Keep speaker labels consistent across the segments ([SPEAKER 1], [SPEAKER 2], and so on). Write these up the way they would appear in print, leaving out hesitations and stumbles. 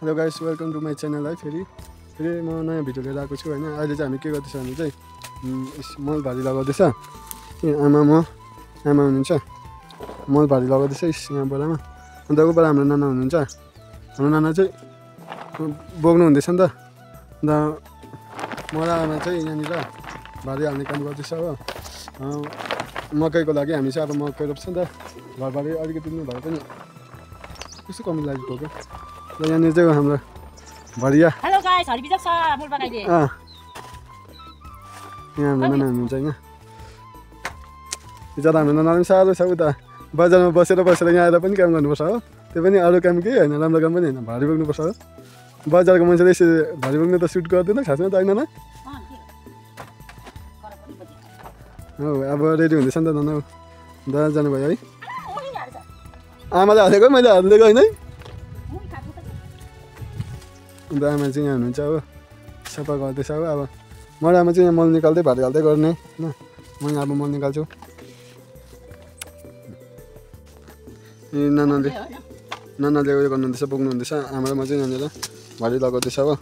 [SPEAKER 1] Hello guys, welcome to my channel है। फेरि म नयाँ भिडियो लिएर आएको छु होइन। अहिले चाहिँ हामी के गर्दैछ भने चाहिँ मल भारी लगाउँदैछ। आमा हुनुहुन्छ, मल भारी लगाउँदैछ यहाँ बोरामा। अन्त उबाट हाम्रो नाना हुनुहुन्छ। हाम्रो नाना चाहिँ बोक्नु हुँदैछ नि त। अन्त म र आमा चाहिँ यहाँनिर भारी हाल्ने काम गर्दैछ हो। मकैको लागि हामी चाहिँ अब मकै रोप्छ नि त। घरबारी अलिकति पनि भए पनि कस्तो कमी लागेको हो। र यहाँनिर चाहिँ हाम्रो भरिया
[SPEAKER 2] हेलो गाइस, हरिबिजक छ मूल बनाइदिए।
[SPEAKER 1] यहाँ हाम्रो नाना हुनुहुन्छ होइन। बिचरा हाम्रो नाना पनि साह्रो छ। उता बजारमा बसेर यहाँ आएर पनि काम गर्नुपर्छ हो। त्यो पनि अरू काम केही होइन, राम्रो काम पनि होइन, भारी बोक्नुपर्छ हो। बजारको मान्छेले यसरी भारी बोक्नु त सुट गर्दैन खासमा त होइन न। हो अब रेडी हुँदैछ नि त नाना। दादा जानुभयो है। आमाले हालेको मैले हालिदिएको होइन है। अन्त आमा चाहिँ यहाँ हुनुहुन्छ हो, सफा गर्दैछ हो। अब म र आमा चाहिँ यहाँ मल निकाल्दै भारी हाल्दै गर्ने होइन। म यहाँ अब मल निकाल्छु। नानाले उयो गर्नुहुँदैछ, बोक्नुहुँदैछ। आमा र म चाहिँ यहाँनिर भारी लगाउँदैछ हो।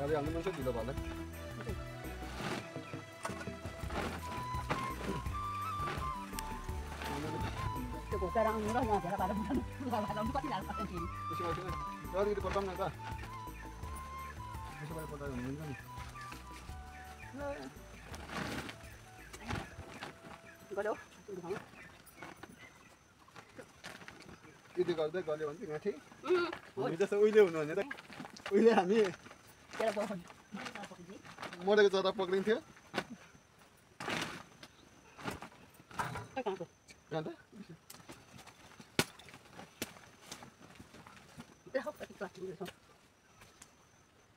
[SPEAKER 1] भारी हाल्नु मन छ ढिलो भयो। यदि गर्दै गऱ्यो भने चाहिँ गाँठी हामी जस्तो उहिले हुनु भने त उहिले हामी मरेको चरा पक्रिन्थ्यो।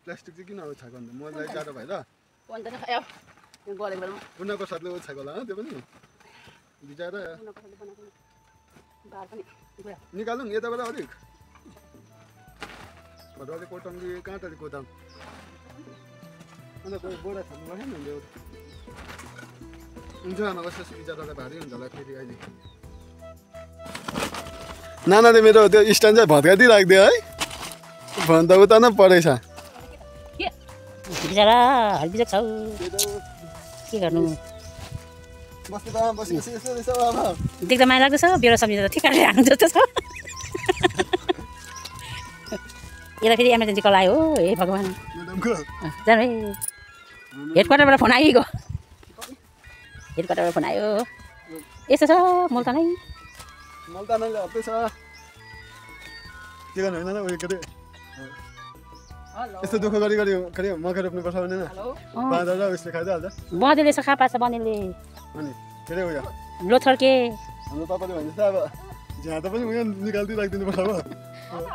[SPEAKER 1] प्लास्टिक चाहिँ किन ओछाएको अन्त मलाई जाडो भएर उनीहरूको साथले ओछाएको होला त्यो पनि भिजाएर निकालौँ यताबाट अलिक अलिक कोटङ्गी काँटाले कोदाम अन्त बोरा थाल्नु भएन नि। हुन्छ आमा कस्तो बिचरालाई भारी हुन्छ होला फेरि अहिले। नानाले मेरो त्यो स्ट्यान्ड चाहिँ भत्काइदिइ राखिदियो है। भन त उता नै परेछ।
[SPEAKER 2] बिचरा हरिबिजक छ के गर्नु। देख्दा माया लाग्दछ। बेरो सब्जी त ठिक्क हाल्नु जस्तो छ। यसलाई फेरि इमर्जेन्सी कल आयो हो। हे भगवान् जानु है। हेडक्वार्टरबाट फोन आइगयो। हेडक्वार्टरबाट फोन आयो। यस्तो छ मुल्तानै
[SPEAKER 1] हप्दै छ के गर्नु होइन। उयो के अरे यस्तो दुःख गरी मकै रोप्नुपर्छ भने बाँदर र उसले खाइदिइहाल्छ।
[SPEAKER 2] बँदेले सखा पार्छ। बँदेले
[SPEAKER 1] अनि के अरे उयो
[SPEAKER 2] लोथर्के
[SPEAKER 1] हाम्रो पापाले भन्छ अब झ्याँता पनि उयो निकालिदिइ राखिदिनुपर्छ हो।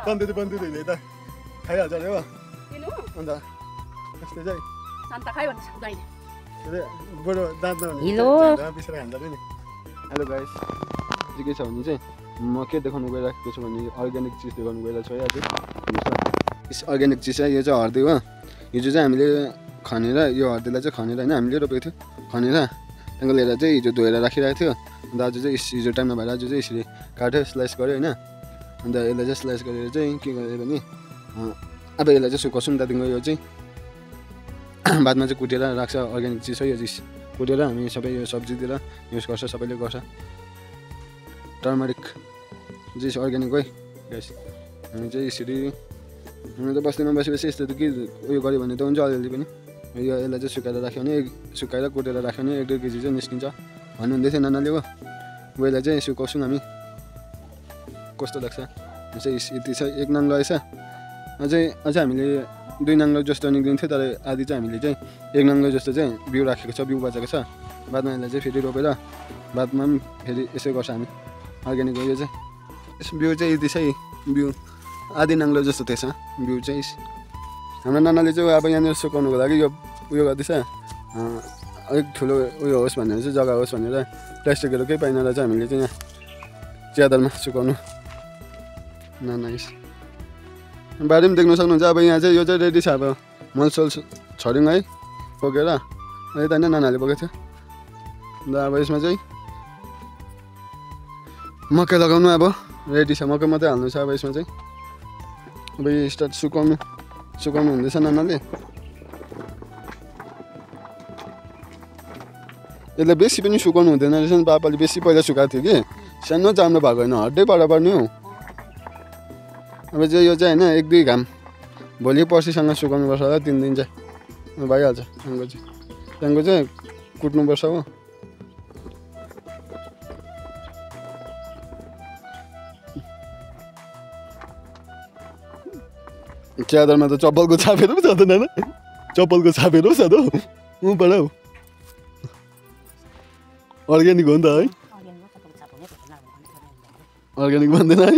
[SPEAKER 1] पन्तेरी यता खाइहाल्छ अरे हो। अन्त त्यस्तै चाहिँ के अरे बडो दाँत नहुने पिसेर खान्छ अरे नि। हेलो गाइस, चाहिँ के छ भने चाहिँ म के देखाउनु गइरहेको छु भने अर्ग्यानिक चिज देखाउनु गइरहेको छु है। आज अर्ग्यानिक चिज है। यो चाहिँ हर्दी हो। हिजो चाहिँ हामीले खनेर यो हर्दीलाई चाहिँ खनेर होइन हामीले रोपेको थियो। खनेर त्यहाँदेखि लिएर चाहिँ हिजो धोएर राखिरहेको थियो। अन्त आज चाहिँ हिजो टाइम नभएर आज चाहिँ यसरी काट्यो, स्लाइस गऱ्यो होइन। अन्त यसलाई चाहिँ स्लाइस गरेर चाहिँ के गर्यो भने अब यसलाई चाहिँ सुकाउँछौँ। त्यहाँदेखिको यो चाहिँ बादमा चाहिँ कुटेर राख्छ। अर्ग्यानिक चिज हो यो चिज। कुटेर हामी सबै यो सब्जीतिर युज गर्छ, सबैले गर्छ। टर्मरिक चिज अर्ग्यानिक है गाइस। हामी चाहिँ यसरी हामी त बस्तीमा बसेपछि यस्तो त के उयो गऱ्यो भने त हुन्छ अलिअलि पनि। यो यसलाई चाहिँ सुकाएर राख्यो भने सुकाएर कुटेर राख्यो भने 1-2 केजी चाहिँ निस्किन्छ भन्नुहुँदै थियो नानाले हो। यसलाई चाहिँ सुकाउँछौँ हामी। कस्तो लाग्छ चाहिँ यति छ। 1 नङ रहेछ। अझै हामीले 2 नङ जस्तो निक्लिन्थ्यो। तर आधी चाहिँ हामीले चाहिँ 1 नङ जस्तो चाहिँ बिउ राखेको छ, बिउ बचाएको छ। बादमा यसलाई चाहिँ फेरि रोपेर बादमा पनि फेरि यसो गर्छ हामी अर्ग्यानिक हो यो चाहिँ बिउ चाहिँ यति चाहिँ बिउ आधी नाङ्लो जस्तो थिएछ बिउ चाहिँ हाम्रो नानाले चाहिँ अब यहाँनिर सुकाउनुको लागि यो उयो गर्दैछ अलिक ठुलो उयो होस् भनेर चाहिँ जग्गा होस् भनेर प्लास्टिकहरू केही पाइन रहेछ हामीले चाहिँ यहाँ च्यादरमा सुकाउनु नाना बारी पनि देख्नु सक्नुहुन्छ अब यहाँ चाहिँ यो चाहिँ रेडी छ अब मलसल छर्यौँ है बोकेर यता नै नानाले बोकेको थियो अन्त अब यसमा चाहिँ मकै लगाउनु अब रेडी छ मकै मात्रै हाल्नु छ अब यसमा चाहिँ अब यो स्टार्ट सुकाउनु हुँदैछ नानाले यसलाई बेसी पनि सुकाउनु हुँदैन रहेछ नि पापाले बेसी पहिला सुकाएको थियो कि सानो चाम्रो भएको होइन हड्डै पर पर्ने हो अब चाहिँ यो चाहिँ होइन 1-2 घाम भोलि पर्सिसँग सुकाउनु पर्छ होला 3 दिन चाहिँ भइहाल्छ त्यहाँको चाहिँ कुट्नुपर्छ हो च्यादरमा त चप्पलको छापेर पो जाँदैन होइन चप्पलको छापेर पो छ त ऊबाट हौ अर्ग्यानिक हो नि त है अर्ग्यानिक भन्दैन है